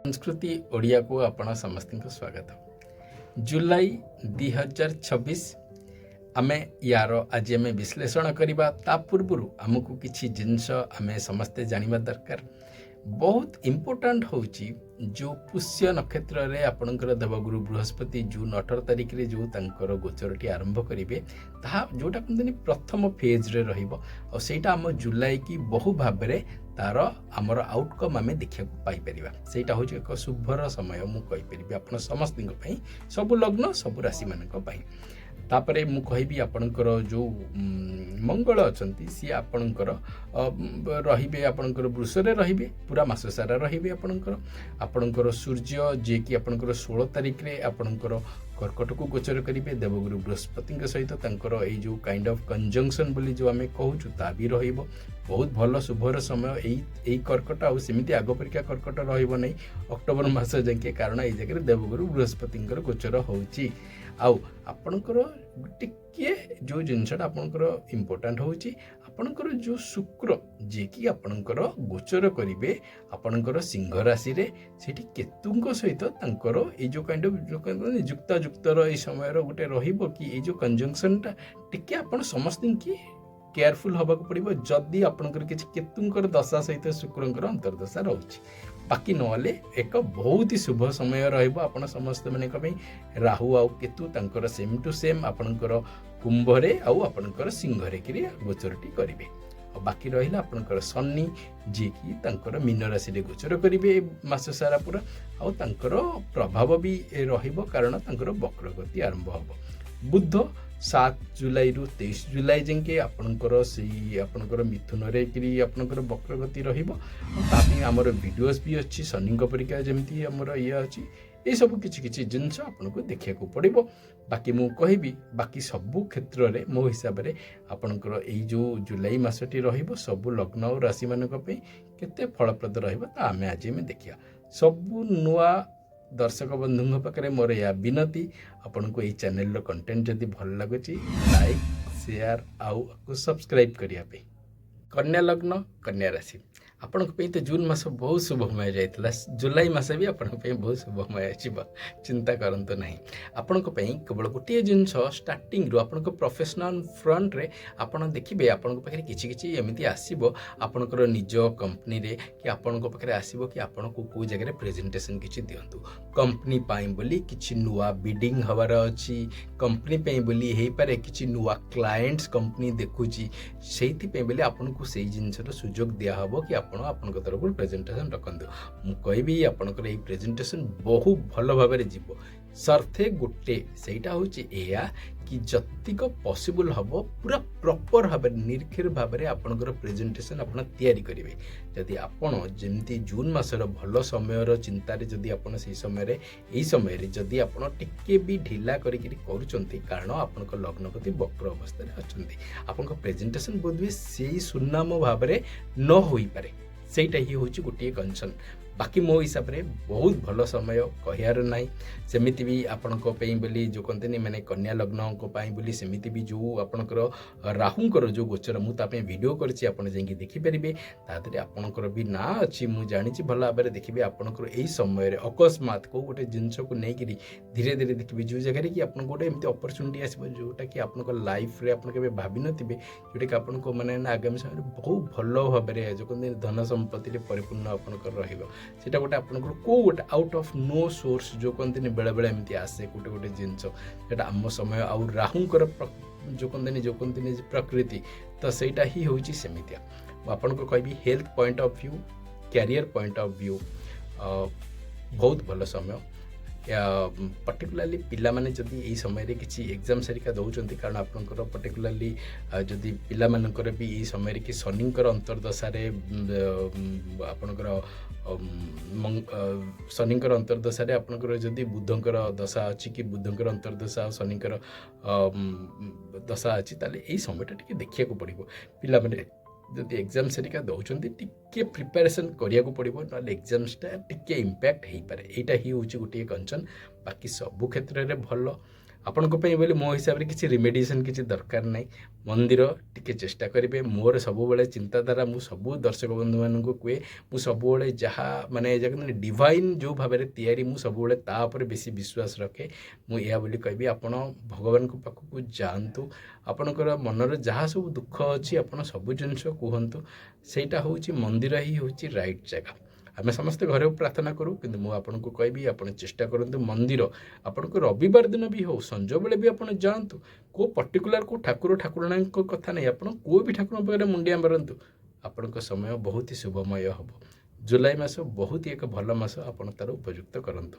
ସଂସ୍କୃତି ଓଡ଼ିଆକୁ ଆପଣ ସମସ୍ତଙ୍କୁ ସ୍ୱାଗତ। ଜୁଲାଇ 2026 ଆମେ ୟାର ଆଜି ଆମେ ବିଶ୍ଳେଷଣ କରିବା। ତା ପୂର୍ବରୁ ଆମକୁ କିଛି ଜିନିଷ ଆମେ ସମସ୍ତେ ଜାଣିବା ଦରକାର। ବହୁତ ଇମ୍ପୋର୍ଟାଣ୍ଟ ହେଉଛି ଯେଉଁ ପୁଷ୍ୟ ନକ୍ଷତ୍ରରେ ଆପଣଙ୍କର ଦେବଗୁରୁ ବୃହସ୍ପତି ଜୁନ୍ 18 ତାରିଖରେ ଯେଉଁ ତାଙ୍କର ଗୋଚରଟି ଆରମ୍ଭ କରିବେ, ତାହା ଯେଉଁଟା କୁହନ୍ତିନି ପ୍ରଥମ ଫେଜ୍ରେ ରହିବ। ଆଉ ସେଇଟା ଆମ ଜୁଲାଇ କି ବହୁ ଭାବରେ ତାର ଆମର ଆଉଟକମ୍ ଆମେ ଦେଖିବାକୁ ପାଇପାରିବା। ସେଇଟା ହେଉଛି ଏକ ଶୁଭର ସମୟ ମୁଁ କହିପାରିବି ଆପଣ ସମସ୍ତଙ୍କ ପାଇଁ, ସବୁ ଲଗ୍ନ, ସବୁ ରାଶିମାନଙ୍କ ପାଇଁ। ତାପରେ ମୁଁ କହିବି ଆପଣଙ୍କର ଯେଉଁ ମଙ୍ଗଳ ଅଛନ୍ତି, ସିଏ ଆପଣଙ୍କର ରହିବେ, ଆପଣଙ୍କର ବୃଷରେ ରହିବେ, ପୁରା ମାସ ସାରା ରହିବେ। ଆପଣଙ୍କର ସୂର୍ଯ୍ୟ ଯିଏକି ଆପଣଙ୍କର 16 ତାରିଖରେ ଆପଣଙ୍କର କର୍କଟକୁ ଗୋଚର କରିବେ, ଦେବଗୁରୁ ବୃହସ୍ପତିଙ୍କ ସହିତ ତାଙ୍କର ଏଇ ଯେଉଁ କାଇଣ୍ଡ ଅଫ୍ କଞ୍ଜଙ୍କସନ୍ ବୋଲି ଯେଉଁ ଆମେ କହୁଛୁ, ତା ବି ରହିବ। ବହୁତ ଭଲ ଶୁଭର ସମୟ ଏଇ କର୍କଟ। ଆଉ ସେମିତି ଆଗ ପରିକା କର୍କଟ ରହିବ ନାହିଁ ଅକ୍ଟୋବର ମାସ ଯାକେ, କାରଣ ଏଇ ଜାଗାରେ ଦେବଗୁରୁ ବୃହସ୍ପତିଙ୍କର ଗୋଚର ହେଉଛି। ଆଉ ଆପଣଙ୍କର ଟିକିଏ ଯେଉଁ ଜିନିଷଟା ଆପଣଙ୍କର ଇମ୍ପୋର୍ଟାଣ୍ଟ ହେଉଛି, ଆପଣଙ୍କର ଯେଉଁ ଶୁକ୍ର ଯିଏକି ଆପଣଙ୍କର ଗୋଚର କରିବେ ଆପଣଙ୍କର ସିଂହ ରାଶିରେ, ସେଠି କେତୁଙ୍କ ସହିତ ତାଙ୍କର ଏଇ ଯେଉଁ କାଇଣ୍ଡ ଅଫ୍ ଯେଉଁ କହନ୍ତି ଯୁକ୍ତାଯୁକ୍ତର ଏଇ ସମୟର ଗୋଟେ ରହିବ କି ଏଇ ଯେଉଁ କଞ୍ଜଙ୍କସନ୍ଟା ଟିକେ ଆପଣ ସମସ୍ତଙ୍କୁ କେୟାରଫୁଲ୍ ହେବାକୁ ପଡ଼ିବ, ଯଦି ଆପଣଙ୍କର କିଛି କେତୁଙ୍କର ଦଶା ସହିତ ଶୁକ୍ରଙ୍କର ଅନ୍ତର୍ଦଶା ରହୁଛି। ବାକି ନହେଲେ ଏକ ବହୁତ ହି ଶୁଭ ସମୟ ରହିବ ଆପଣ ସମସ୍ତ ମାନଙ୍କ ପାଇଁ। ରାହୁ ଆଉ କେତୁ ତାଙ୍କର ସେମ୍ ଟୁ ସେମ୍ ଆପଣଙ୍କର କୁମ୍ଭରେ ଆଉ ଆପଣଙ୍କର ସିଂହରେ କିରି ଗୋଚରଟି କରିବେ। ଆଉ ବାକି ରହିଲା ଆପଣଙ୍କର ଶନି, ଯିଏକି ତାଙ୍କର ମୀନ ରାଶିରେ ଗୋଚର କରିବେ ଏ ମାସ ସାରା ପୁରା। ଆଉ ତାଙ୍କର ପ୍ରଭାବ ବି ରହିବ, କାରଣ ତାଙ୍କର ବକ୍ରଗତି ଆରମ୍ଭ ହେବ। ବୁଧ 7 ଜୁଲାଇରୁ 23 ଜୁଲାଇ ଯାକେ ଆପଣଙ୍କର ସେଇ ଆପଣଙ୍କର ମିଥୁନରେ କିରି ଆପଣଙ୍କର ବକ୍ରଗତି ରହିବ। ଆଉ ତା ପାଇଁ ଆମର ଭିଡ଼ିଓସ୍ ବି ଅଛି, ଶନିଙ୍କ ପରିକା ଯେମିତି ଆମର ଇଏ ଅଛି। ଏସବୁ କିଛି କିଛି ଜିନିଷ ଆପଣଙ୍କୁ ଦେଖିବାକୁ ପଡ଼ିବ। ବାକି ମୁଁ କହିବି, ବାକି ସବୁ କ୍ଷେତ୍ରରେ ମୋ ହିସାବରେ ଆପଣଙ୍କର ଏଇ ଯେଉଁ ଜୁଲାଇ ମାସଟି ରହିବ, ସବୁ ଲଗ୍ନ ଆଉ ରାଶିମାନଙ୍କ ପାଇଁ କେତେ ଫଳପ୍ରଦ ରହିବ, ତା ଆମେ ଆଜି ଆମେ ଦେଖିବା। ସବୁ ନୂଆ ଦର୍ଶକ ବନ୍ଧୁଙ୍କ ପାଖରେ ମୋର ଏହା ବିନତି, ଆପଣଙ୍କୁ ଏଇ ଚ୍ୟାନେଲର କଣ୍ଟେଣ୍ଟ ଯଦି ଭଲ ଲାଗୁଛି, ଲାଇକ୍, ସେୟାର ଆଉ ସବସ୍କ୍ରାଇବ୍ କରିବା ପାଇଁ। କନ୍ୟା ଲଗ୍ନ, କନ୍ୟା ରାଶି, ଆପଣଙ୍କ ପାଇଁ ତ ଜୁନ୍ ମାସ ବହୁତ ଶୁଭମୟ ଯାଇଥିଲା। ଜୁଲାଇ ମାସ ବି ଆପଣଙ୍କ ପାଇଁ ବହୁତ ଶୁଭମୟ ଯିବ, ଚିନ୍ତା କରନ୍ତୁ ନାହିଁ। ଆପଣଙ୍କ ପାଇଁ କେବଳ ଗୋଟିଏ ଜିନିଷ, ଷ୍ଟାର୍ଟିଂରୁ ଆପଣଙ୍କ ପ୍ରଫେସନାଲ ଫ୍ରଣ୍ଟରେ ଆପଣ ଦେଖିବେ ଆପଣଙ୍କ ପାଖରେ କିଛି କିଛି ଏମିତି ଆସିବ, ଆପଣଙ୍କର ନିଜ କମ୍ପାନୀରେ କି ଆପଣଙ୍କ ପାଖରେ ଆସିବ କି ଆପଣ କେଉଁ କେଉଁ ଜାଗାରେ ପ୍ରେଜେଣ୍ଟେସନ୍ କିଛି ଦିଅନ୍ତୁ। କମ୍ପାନୀ ପାଇଁ ବୋଲି କିଛି ନୂଆ ବିଡ଼ିଂ ହେବାର ଅଛି, କମ୍ପାନୀ ପାଇଁ ବୋଲି ହେଇପାରେ କିଛି ନୂଆ କ୍ଲାଏଣ୍ଟସ୍ କମ୍ପାନୀ ଦେଖୁଛି, ସେଇଥିପାଇଁ ବୋଲି ଆପଣଙ୍କୁ ସେଇ ଜିନିଷର ସୁଯୋଗ ଦିଆହେବ କି ଆପଣ ଆପଣଙ୍କ ତରଫରୁ ପ୍ରେଜେଣ୍ଟେସନ୍ ରଖନ୍ତୁ। ମୁଁ କହିବି ଆପଣଙ୍କର ଏଇ ପ୍ରେଜେଣ୍ଟେସନ୍ ବହୁ ଭଲ ଭାବରେ ଯିବ। ସର୍ତ୍ତ ଗୋଟେ, ସେଇଟା ହେଉଛି ଏଇଆ କି ଯେତିକ ପସିବୁଲ୍ ହେବ ପୁରା ପ୍ରପର୍ ଭାବରେ, ନିର୍ଖୀର ଭାବରେ ଆପଣଙ୍କର ପ୍ରେଜେଣ୍ଟେସନ୍ ଆପଣ ତିଆରି କରିବେ। ଯଦି ଆପଣ ଯେମିତି ଜୁନ୍ ମାସର ଭଲ ସମୟର ଚିନ୍ତାରେ ଯଦି ଆପଣ ସେଇ ସମୟରେ, ଏଇ ସମୟରେ ଯଦି ଆପଣ ଟିକେ ବି ଢିଲା କରିକିରି କରୁଛନ୍ତି, କାରଣ ଆପଣଙ୍କ ଲଗ୍ନପତି ବକ୍ର ଅବସ୍ଥାରେ ଅଛନ୍ତି, ଆପଣଙ୍କ ପ୍ରେଜେଣ୍ଟେସନ୍ ବୋଧହୁଏ ସେଇ ସୁନାମ ଭାବରେ ନ ହୋଇପାରେ। ସେଇଟା ହିଁ ହେଉଛି ଗୋଟିଏ କନସର୍ନ। ବାକି ମୋ ହିସାବରେ ବହୁତ ଭଲ ସମୟ କହିବାର ନାହିଁ। ସେମିତି ବି ଆପଣଙ୍କ ପାଇଁ ବୋଲି ଯେଉଁ କହନ୍ତିନି ମାନେ କନ୍ୟା ଲଗ୍ନଙ୍କ ପାଇଁ ବୋଲି, ସେମିତି ବି ଯେଉଁ ଆପଣଙ୍କର ରାହୁଙ୍କର ଯେଉଁ ଗୋଚର, ମୁଁ ତା ପାଇଁ ଭିଡ଼ିଓ କରିଛି, ଆପଣ ଯାଇକି ଦେଖିପାରିବେ। ତା ଦେହରେ ଆପଣଙ୍କର ବି ନାଁ ଅଛି, ମୁଁ ଜାଣିଛି ଭଲ ଭାବରେ। ଦେଖିବେ ଆପଣଙ୍କର ଏଇ ସମୟରେ ଅକସ୍ମାତ କେଉଁ ଗୋଟେ ଜିନିଷକୁ ନେଇକିରି ଧୀରେ ଧୀରେ ଦେଖିବେ ଯେଉଁ ଜାଗାରେ କି ଆପଣଙ୍କୁ ଗୋଟେ ଏମିତି ଅପରଚ୍ୟୁନିଟି ଆସିବ, ଯେଉଁଟାକି ଆପଣଙ୍କ ଲାଇଫରେ ଆପଣ କେବେ ଭାବିନଥିବେ, ଯେଉଁଟାକି ଆପଣଙ୍କ ମାନେ ନା ଆଗାମୀ ସମୟରେ ବହୁତ ଭଲ ଭାବରେ ଯେଉଁ କହନ୍ତି ଧନ ସମ୍ପତ୍ତିରେ ପରିପୂର୍ଣ୍ଣ ଆପଣଙ୍କର ରହିବ। ସେଇଟା ଗୋଟେ ଆପଣଙ୍କର କେଉଁ ଗୋଟେ ଆଉଟ୍ ଅଫ୍ ନୋ ସୋର୍ସ ଯେଉଁ କହନ୍ତିନି, ବେଳେବେଳେ ଏମିତି ଆସେ ଗୋଟେ ଗୋଟେ ଜିନିଷ। ସେଇଟା ଆମ ସମୟ ଆଉ ରାହୁଙ୍କର ଯେଉଁ କହନ୍ତିନି ପ୍ରକୃତି ତ ସେଇଟା ହିଁ ହେଉଛି ସେମିତିଆ। ମୁଁ ଆପଣଙ୍କୁ କହିବି health point of view, career point of view ବହୁତ ଭଲ ସମୟ। ପର୍ଟିକୁଲାରଲି ପିଲାମାନେ ଯଦି ଏଇ ସମୟରେ କିଛି ଏକ୍ଜାମ୍ ହେରିକା ଦେଉଛନ୍ତି, କାରଣ ଆପଣଙ୍କର ପର୍ଟିକୁଲାରଲି ଯଦି ପିଲାମାନଙ୍କର ବି ଏଇ ସମୟରେ କି ଶନିଙ୍କର ଅନ୍ତର୍ଦଶାରେ ଆପଣଙ୍କର ଶନିଙ୍କର ଅନ୍ତର୍ଦଶାରେ ଆପଣଙ୍କର ଯଦି ବୁଧଙ୍କର ଦଶା ଅଛି କି ବୁଧଙ୍କର ଅନ୍ତର୍ଦଶା ଆଉ ଶନିଙ୍କର ଦଶା ଅଛି, ତାହେଲେ ଏଇ ସମୟଟା ଟିକେ ଦେଖିବାକୁ ପଡ଼ିବ। ପିଲାମାନେ ଯଦି ଏକ୍ଜାମ୍ ହେରିକା ଦେଉଛନ୍ତି, ଟିକେ ପ୍ରିପାରେସନ୍ କରିବାକୁ ପଡ଼ିବ, ନହେଲେ ଏକ୍ଜାମ୍ସଟା ଟିକେ ଇମ୍ପ୍ୟାକ୍ଟ ହେଇପାରେ। ଏଇଟା ହିଁ ହେଉଛି ଗୋଟିଏ କନସର୍ନ। ବାକି ସବୁ କ୍ଷେତ୍ରରେ ଭଲ। ଆପଣଙ୍କ ପାଇଁ ବୋଲି ମୋ ହିସାବରେ କିଛି ରିମେଡ଼ିଏସନ୍ କିଛି ଦରକାର ନାହିଁ। ମନ୍ଦିର ଟିକେ ଚେଷ୍ଟା କରିବେ। ମୋର ସବୁବେଳେ ଚିନ୍ତାଧାରା, ମୁଁ ସବୁ ଦର୍ଶକ ବନ୍ଧୁମାନଙ୍କୁ କୁହେ, ମୁଁ ସବୁବେଳେ ଯାହା ମାନେ ଯାହା ଡିଭାଇନ୍ ଯେଉଁ ଭାବରେ ତିଆରି, ମୁଁ ସବୁବେଳେ ତା ଉପରେ ବେଶୀ ବିଶ୍ୱାସ ରଖେ। ମୁଁ ଏହା ବୋଲି କହିବି, ଆପଣ ଭଗବାନଙ୍କ ପାଖକୁ ଯାଆନ୍ତୁ। ଆପଣଙ୍କର ମନରେ ଯାହା ସବୁ ଦୁଃଖ ଅଛି, ଆପଣ ସବୁ ଜିନିଷ କୁହନ୍ତୁ। ସେଇଟା ହେଉଛି, ମନ୍ଦିର ହିଁ ହେଉଛି ରାଇଟ୍ ଜାଗା। ଆମେ ସମସ୍ତେ ଘରେ ପ୍ରାର୍ଥନା କରୁ, କିନ୍ତୁ ମୁଁ ଆପଣଙ୍କୁ କହିବି, ଆପଣ ଚେଷ୍ଟା କରନ୍ତୁ ମନ୍ଦିର। ଆପଣଙ୍କୁ ରବିବାର ଦିନ ବି ହେଉ, ସଞ୍ଜବେଳେ ବି ଆପଣ ଯାଆନ୍ତୁ। କେଉଁ ପର୍ଟିକୁଲାର କେଉଁ ଠାକୁର ଠାକୁରାଣୀଙ୍କ କଥା ନାହିଁ, ଆପଣ କେଉଁ ବି ଠାକୁରଙ୍କ ପାଖରେ ମୁଣ୍ଡିଆ ମାରନ୍ତୁ, ଆପଣଙ୍କ ସମୟ ବହୁତ ହି ଶୁଭମୟ ହେବ। ଜୁଲାଇ ମାସ ବହୁତ ହି ଏକ ଭଲ ମାସ, ଆପଣ ତା'ର ଉପଯୁକ୍ତ କରନ୍ତୁ।